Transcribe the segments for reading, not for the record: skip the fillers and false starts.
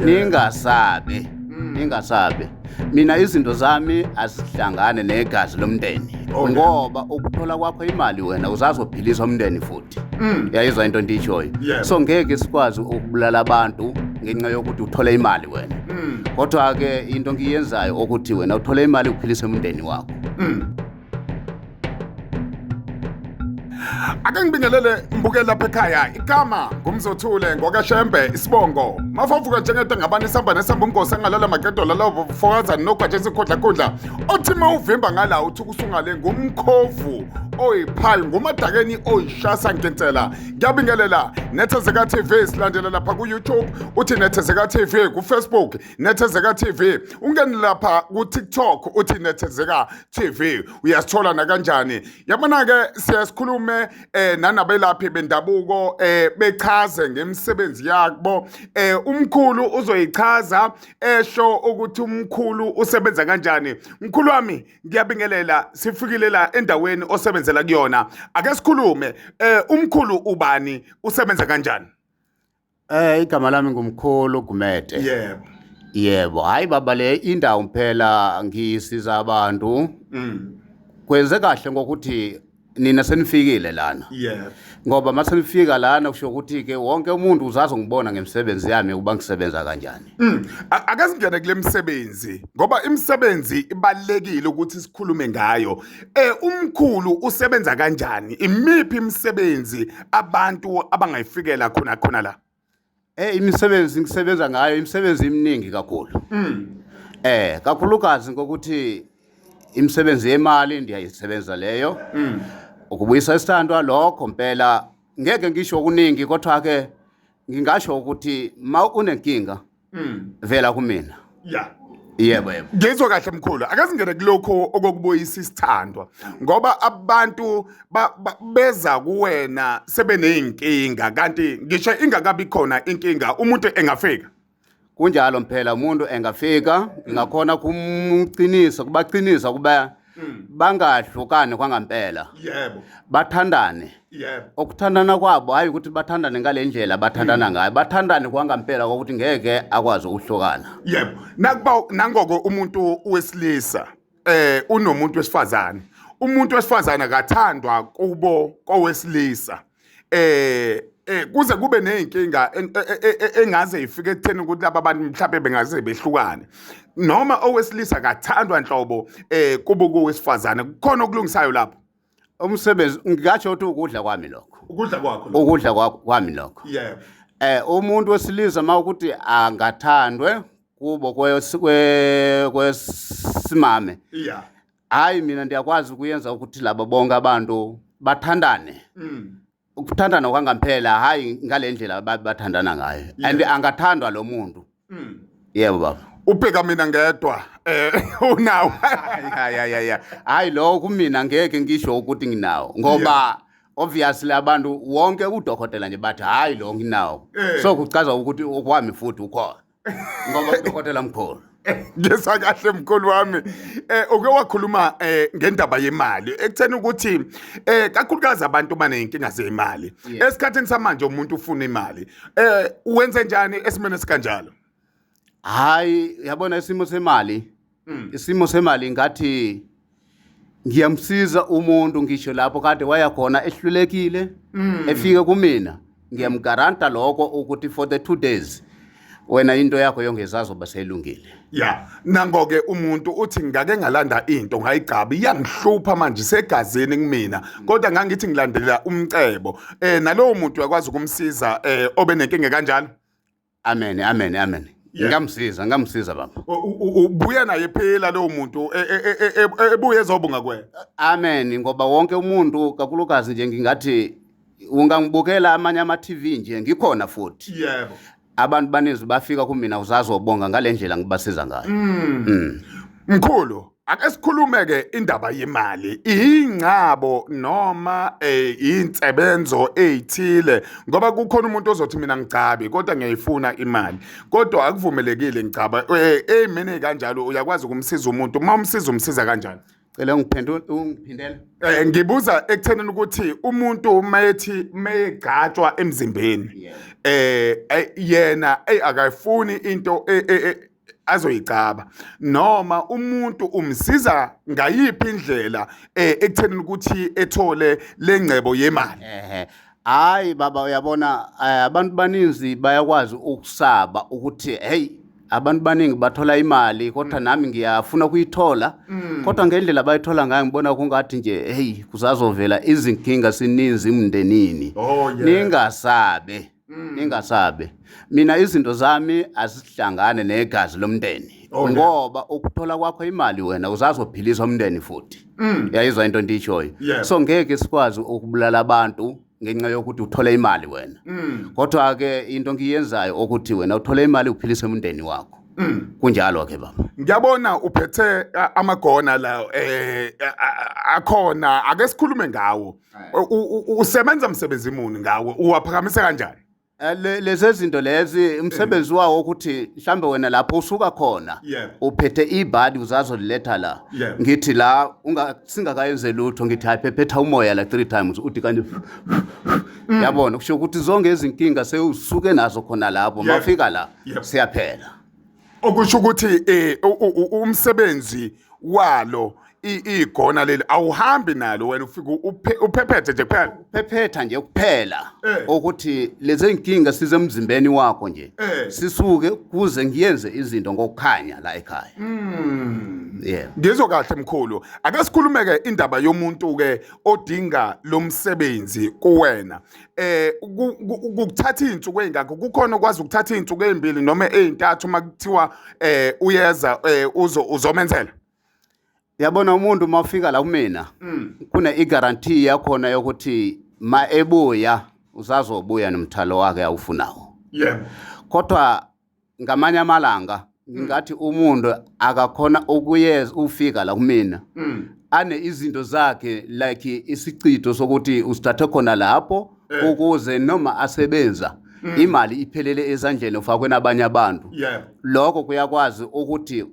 Ningasabi, ningasabi. Mina izinto zami azihlangane negazi lomndeni. Ngoba ukuthola kwakho imali wena usazophilisa umndeni futhi. Yayizwa into endiyishoyo. So ngeke sikwazi ukubulala abantu ngenxa yokuthi uthole imali wena. Kodwa ke into ngiyenzayo ukuthi wena uthole imali uphilise umndeni wakho. Ake ngibingelele mbuke lapha ekhaya. Igama ngumzothule ngokaShembe isibongo. Mafavuka njengento ngabani isamba nesamba unkosi angalala maqedo lalo fokazana nogwaje isikhundla khundla. Othi mawuvimba ngala uthi kusungale ngumkhovu oyiphayi ngumadakeni oyishasa nkensela. Ngiyabingelela Nethezeka TV, silandela lapha ku YouTube, uthi Nethezeka TV ku Facebook, Nethezeka TV, ungene lapha ku TikTok uthi Nethezeka TV, uyasithola nakanjani. Yabona ke siya sikhulume nanabelaphi bendabuko bechaze ngemisebenzi yabo. Umkhulu uzoyichaza esho ukuthi umkhulu usebenza kanjani. Mkhulu wami, ngiyabingelela, sifikile la endaweni osebenzela kuyona. Ake sikhulume, umkhulu ubani, usebenza kanjani? Igama lami ngumkhulu Gumede. Yebo. Yebo, hayi baba, le indawo phela ngisiza abantu. Kwenze kahle ngokuthi nina senifikile lana. Ngoba mase nifika lana kusho ukuthi ke wonke umuntu uzazongibona ngemisebenzi yami ukuba ngisebenza kanjani. Ake singene kule misebenzi ngoba imisebenzi ibalekile ukuthi sikhulume ngayo. Umkhulu usebenza kanjani? Imiphi imisebenzi abantu abangayifikela khona khona la? Imisebenzi ngisebenza ngayo, imisebenzi iminingi kakhulu. Kakhulukazi ngokuthi imisebenzi yemali ndiyayisebenza leyo. Ukubuyisa isithandwa lokho mpela ngeke ngisho okuningi, kodwa ke ngingasho ukuthi ma unenkinga vela kumina. Yebo, yebo. Ngizwa kahle mkhulu. Ake singene kulokho okokubuyisa isithandwa ngoba abantu beza kuwena sebeneyinkinga, kanti ngisho ingakabi khona inkinga umuntu engafika. Kunjalo mphela, umuntu engafika ngingakhona kumqinisa, kubaqinisa kuba bangahlukani kwangampela. Bathandane. Okuthandana kwabo hayi ukuthi bathandane ngale ndlela bathandana ngayo, bathandane kwangampela ukuthi ngeke akwazi ukuhlukana. Yebo. Nakuba nangoko umuntu wesilisa unomuntu wesifazane. Umuntu wesifazane akathandwa kubo kowesilisa. Kuze kube nezinkinga engaze ifike ekutheni ukuthi laba bantu mhlawumbe bengaze behlukane. Noma owesilisa akathandwa nhlobo kubo kowesifazane. Kukhona okulungisayo lapho. Umsebenzi ngingasho ukuthi ukudla kwami lokho. Ukudla kwakho lokho. Ukudla kwami lokho. Umuntu wesilisa mawukuthi angathandwe kubo kwesimame. Hayi mina ndiyakwazi ukuyenza ukuthi laba bonke abantu bathandane. Ukuthandana kwangampela hayi ngale ndlela bathandana ngayo. And angathandwa lo muntu. Yebo baba. Ubheka mina ngedwa unawo. Hayi, hayi, hayi. Hayi lo kumina ngeke ngisho ukuthi nginawo ngoba obviously abantu wonke udokotela nje bathi hayi lo nginawo. So kuchaza ukuthi okwami futhi ukhona. Ngoba udokotela mkhulu. Ngizwa kahle mkhulu wami. Uke wakhuluma ngendaba yemali ekutheni ukuthi kakhulukazi abantu baneyinkinga zemali. Esikhathini samanje umuntu ufuna imali. Wenze njani esimene esikanjalo? Hayi yabona isimo semali. Isimo semali ngathi ngiyamsiza umuntu ngisho lapho kade waya khona ehlulekile, efike kumina ngiyamgaranta lokho ukuthi for the 2 days wena into yakho yonke izazoba seyilungile. Ya, nangoke umuntu uthi ngake ngalanda into ngayigcaba iyangihlupha manje segazini kumina, kodwa ngangithi ngilandela umcebo. Nalowo muntu uyakwazi ukumsiza obe nenkinga kanjalo? Amen, amen, amen. Ngingamsiza, ngingamsiza baba. Ubuya naye phela lowo muntu ebuye ezobonga kuwena. Amen, ngoba wonke umuntu kakhulukazi nje ngingathi ungangibukela amanye ama TV nje ngikhona futhi. Abantu baninzi bafika kumina uzazobonga ngale ndlela ngibasiza ngayo. Mkhulu, ake sikhulume ke indaba yemali. Ingcabo noma insebenzo ezithile, ngoba kukhona umuntu ozothi mina ngigcabi kodwa ngiyayifuna imali. Kodwa akuvumelekile ngigcaba. Emini kanjalo uyakwazi ukumsiza umuntu. Uma umsiza umsiza kanjani? Cela ungiphendule ungiphindele. Ngibuza ekuthenini ukuthi umuntu mayethi mayegcatshwa emzimbeni yena ey akayifuni into azoyicaba noma umuntu umsiza ngayiphi indlela ekuthenini ukuthi ethole lengcebo yemali. Ehe. Hayi baba uyabona abantu baninzi bayakwazi ukusaba ukuthi hey abantu baningi bathola imali kodwa nami ngiyafuna ukuyithola kodwa ngendlela abayithola ngayo ngibona kungathi nje hey kusazovela izinkinga sininzi emndenini. Oh, yeah. Ningasabe. Ningasabe. Mina izinto zami azihlangane negazi lomndeni. Oh, yeah. Ngoba ukuthola kwakho imali wena usazophilisa umndeni futhi. Uyayizwa into endiyishoyo. Yeah. So ngeke sikwazi ukubulala abantu ngenxa yokuthi uthole imali wena. Kodwa ke into ngiyenzayo ukuthi wena uthole imali uphilise umndeni wakho. Kunjalo ke baba. Ngiyabona uphethe amagona la akhona, ake sikhulume ngawo. Usebenza msebenzi muni ngawo? Uwaphakamisa kanjani? Lezi zinto lezi umsebenzi wawo ukuthi mhlambe wena lapho usuka khona uphethe ibhadi uzazoliletha la. Ngithi la singakayenze lutho, ngithi hayi phephetha umoya la 3 times uthi kanti yabona kusho ukuthi zonke izinkinga sewusuke nazo khona lapho mafika la siyaphela. Okusho ukuthi umsebenzi walo igona leli awuhambi nalo wena, ufike uphephethe nje kuphela. Uphephetha nje kuphela ukuthi lezi nkinga sizemzimbeni wakho nje sisuke kuze ngiyenze izinto ngokukhanya la ekhaya. Ngizwe kahle mkhulu. Ake sikhulume ke indaba yomuntu ke odinga lomsebenzi kuwena. Kukuthatha izinsuku ezingakho? Kukhona okwazi ukuthatha izinsuku ezimbili noma ezintathu uma kuthiwa uyeza uzomenzela? Yabona umuntu uma ufika la kumina kune i-guarantee yakhona yokuthi ma ebuya usazobuya nomthwalo wakhe awufunawo. Kodwa ngamanye amalanga ngingathi umuntu akakhona ukuyeza ufika la kumina ane izinto zakhe like isichitho sokuthi usithathe khona lapho ukuze noma asebenza imali iphelele ezandleni ufakwe nabanye abantu. Lokho kuyakwazi ukuthi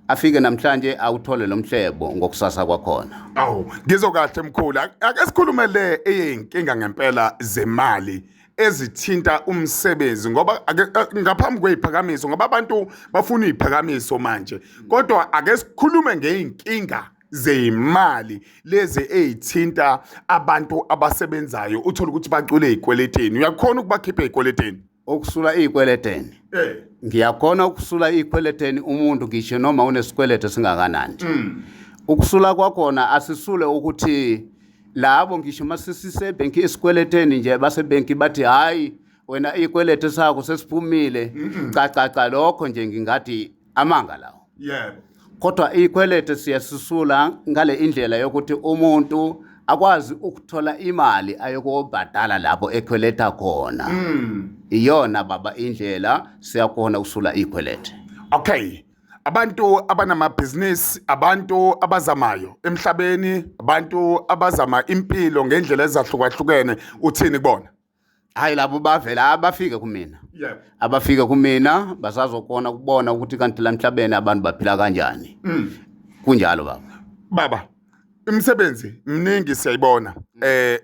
afike namhlanje awuthole lomhlebo ngokusasa kwakhona. Awu, ngizwe kahle mkhulu. Ake sikhulume le eyinkinga ngempela zemali ezithinta umsebenzi, ngoba ngaphambi kweziphakamiso, ngoba abantu bafuna iziphakamiso manje, kodwa ake sikhulume ngeyinkinga zemali lezi ezithinta abantu abasebenzayo, uthola ukuthi bacwile ezikweleteni. Uyakhona ukubakhipha ezikweleteni? Ukusula izikweleteni. Ngiyakhona ukusula izikweleteni umuntu ngisho noma unesikwelete singakanani. Ukusula kwakhona asisule ukuthi labo ngisho masisisebhenki esikweleteni nje basebhenki bathi hayi wena ikwelete sakho sesiphumile. Cha cha cha, lokho nje ngingathi amanga lawo. Kodwa ikwelete siyasisula ngale indlela yokuthi umuntu akwazi ukuthola imali ayokobhadala lapho ekweleta khona. Iyona baba indlela siyakhona ukusula ikwelete. Okay. Abantu abanamabhizinisi, abantu abazamayo emhlabeni, abantu abazama impilo ngendlela ezahlukahlukene, uthini kubona? Hayi labo bavela abafike kumina. Abafike kumina basazokona ukubona ukuthi kanti la emhlabeni abantu baphila kanjani. Kunjalo baba. Baba, imisebenzi miningi siyayibona.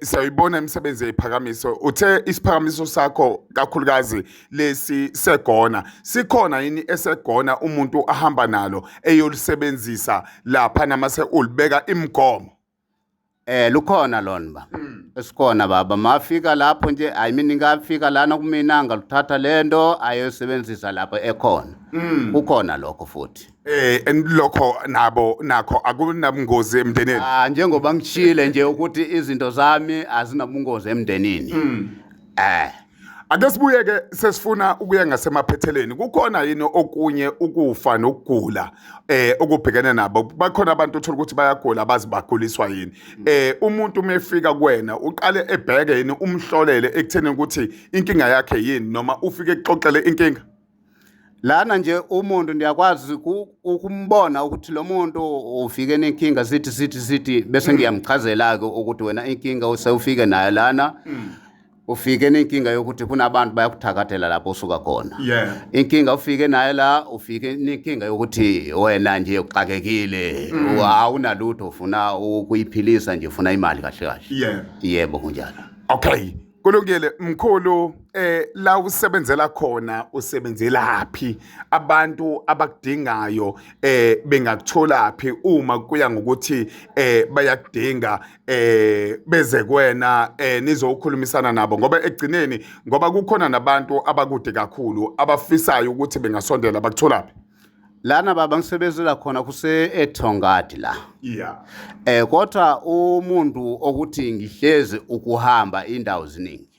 Siyayibona imisebenzi yeziphakamiso. Uthe isiphakamiso sakho kakhulukazi lesi segona. Sikhona yini esegona umuntu ahamba nalo eyolisebenzisa lapha namase ulibeka imigomo? Lukhona lona baba. Esikhona baba, mafika lapho nje, I mean ngafika lana kumina ngaluthatha lento ayosebenzisa lapho ekhona. Kukhona lokho futhi. And lokho nabo nakho akunabungozi emndenini. Njengoba ngishile nje ukuthi izinto zami azinabungozi emndenini. Ake sibuye ke, sesifuna ukuya ngasemaphetheleni. Kukhona yini okunye ukufa nokugula okubhekene nabo? Bakhona abantu uthola ukuthi bayagula abazi baguliswa yini. Umuntu uma efika kuwena uqale ebheke yini, umhlolele ekutheni ukuthi inkinga yakhe yini, noma ufike exoxele inkinga? Lana nje umuntu ndiyakwazi ukumbona ukuthi lo muntu ufike nenkinga sithi sithi sithi, bese ngiyamchazela ke ukuthi wena inkinga usewufike nayo lana. Ufike nenkinga yokuthi kunabantu bayakuthakathela lapho usuka khona. Inkinga ufike nayo la, ufike nenkinga yokuthi wena nje uxakekile, awunalutho, ufuna ukuyiphilisa nje, ufuna imali kahle kahle. Yebo, kunjalo. Okay, kulungile mkhulu. La usebenzela khona, usebenzelaphi? Abantu abakudingayo bengakutholaphi uma kuya ngokuthi bayakudinga, beze kuwena, nizokhulumisana nabo? Ngoba ekugcineni, ngoba kukhona nabantu abakude kakhulu abafisayo ukuthi bengasondela, bakutholaphi? Lana baba ngisebenzela khona kuse eThongati la. Kodwa umuntu okuthi ngihlezi ukuhamba indawo ziningi.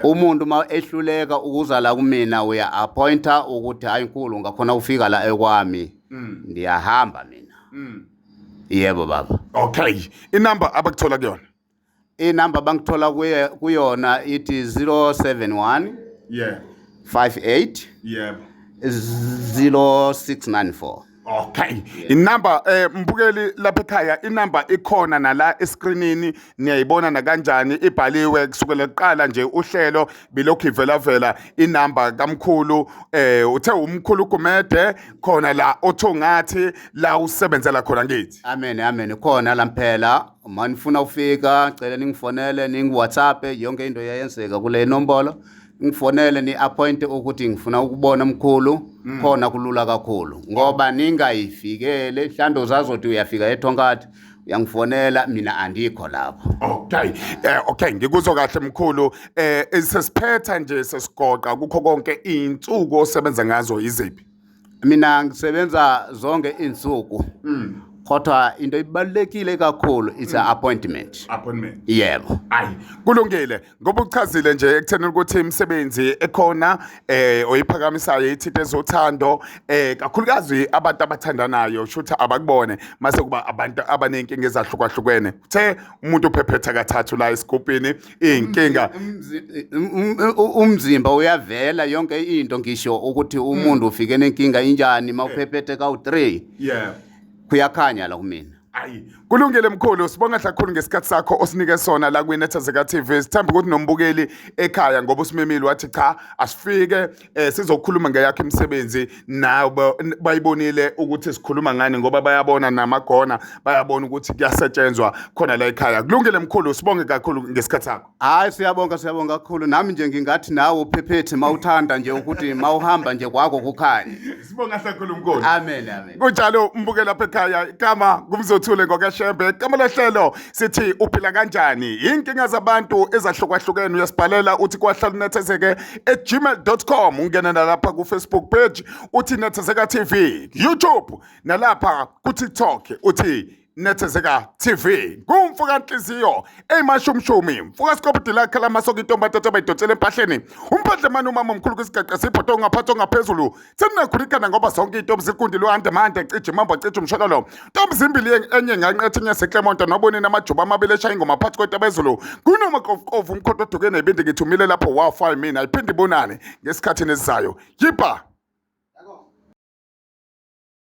Umuntu ma ehluleka ukuza la kumina, uya appointa ukuthi hayi nkulu, ngakhona ufika la ekwami. Ndiyahamba mina. Yebo baba. Okay, inamba abakuthola kuyona? Inamba bangithola kuyona ithi 071 58 0694. Okay. Inamba, mbukeli lapha ekhaya, inamba ikhona nala escreenini, niyayibona na kanjani, ibhaliwe kusukela kuqala nje uhlelo, bilokhu ivela vela inamba kamkhulu. Uthe umkhulu Gumede khona la oThongathi la usebenzela khona, ngithi. Amen, amen, khona la mphela. Uma nifuna ufika, cela ningifonele, ningi-WhatsApp, yonke into iyayenzeka kule nombolo. Ngifonele ni-appoint ukuthi ngifuna ukubona mkhulu, khona kulula kakhulu ngoba ningayifikele mhlawumbe uzazothi uyafika eThongathi, uyangifonela mina, andikho lapho. Okay. Okay, ngikuzwa kahle mkhulu. Sesiphetha nje, sesigoqa kukho konke, insuku osebenza ngazo iziphi? Mina ngisebenza zonke insuku. Kodwa into ibalulekile kakhulu, it's an appointment. Appointment. Yebo. Ayi, kulungile ngoba uchazile nje ekutheni ukuthi imisebenzi ekhona oyiphakamisayo ithinte ezothando, kakhulukazi abantu abathandanayo, shutha abakubone mase kuba abantu abanenkinga ezahlukahlukene. Uthe umuntu uphephetha kathathu la esigubhini iy'nkinga. Umzimba uyavela yonke into, ngisho ukuthi umuntu ufike nenkinga injani mawuphephethe kawu-3, kuyakhanya la kumina. Ayi, kulungile mkhulu, sibonga kakhulu ngesikhathi sakho osinike sona la kwiNethezeka TV. Sithemba ukuthi nombukeli ekhaya, ngoba usimemile wathi cha, asifike sizokhuluma ngeyakhe imisebenzi, nabo bayibonile ukuthi sikhuluma ngani, ngoba bayabona namagona, bayabona ukuthi kuyasetshenzwa khona la ekhaya. Kulungile mkhulu, sibonge kakhulu ngesikhathi sakho. Hayi, siyabonga, siyabonga kakhulu. Nami nje ngingathi nawe uphephethe mawuthanda nje ukuthi mawuhamba nje kwakho kukhanye. Sibonga kakhulu mkhulu. Amen, amen. Kunjalo mbuke lapha ekhaya, igama ngumzothule ngokaShembe, igama lohlelo sithi uphila kanjani, inkinga zabantu ezahlukahlukene uyasibhalela uthi kwahlalinethezeke@gmail.com, ungene nalapha ku Facebook page uthi Nethezeka TV, YouTube nalapha ku TikTok uthi Nethezeka TV. Ngumfuka nhliziyo eyimashumshumi, mfuka sikobudi lakhe lamasoka, intombi atata bayidonsela empahleni, umphandle mani, umama omkhulu kwisigaqa sibhoto ongaphathi ongaphezulu seninakhulikana, ngoba zonke iy'ntombi zikundi lwande mande cije mambo cije umshololo, ntombi zimbili, enye nganqethe enye seklemonto nobonini amajuba amabili eshaya ingoma phakathi kwetaba ezulu kunomakovukovu, umkhonto oduke nebindi, ngithumile lapho wafa mina ayiphinde ibonane ngesikhathini esizayo. Yipha.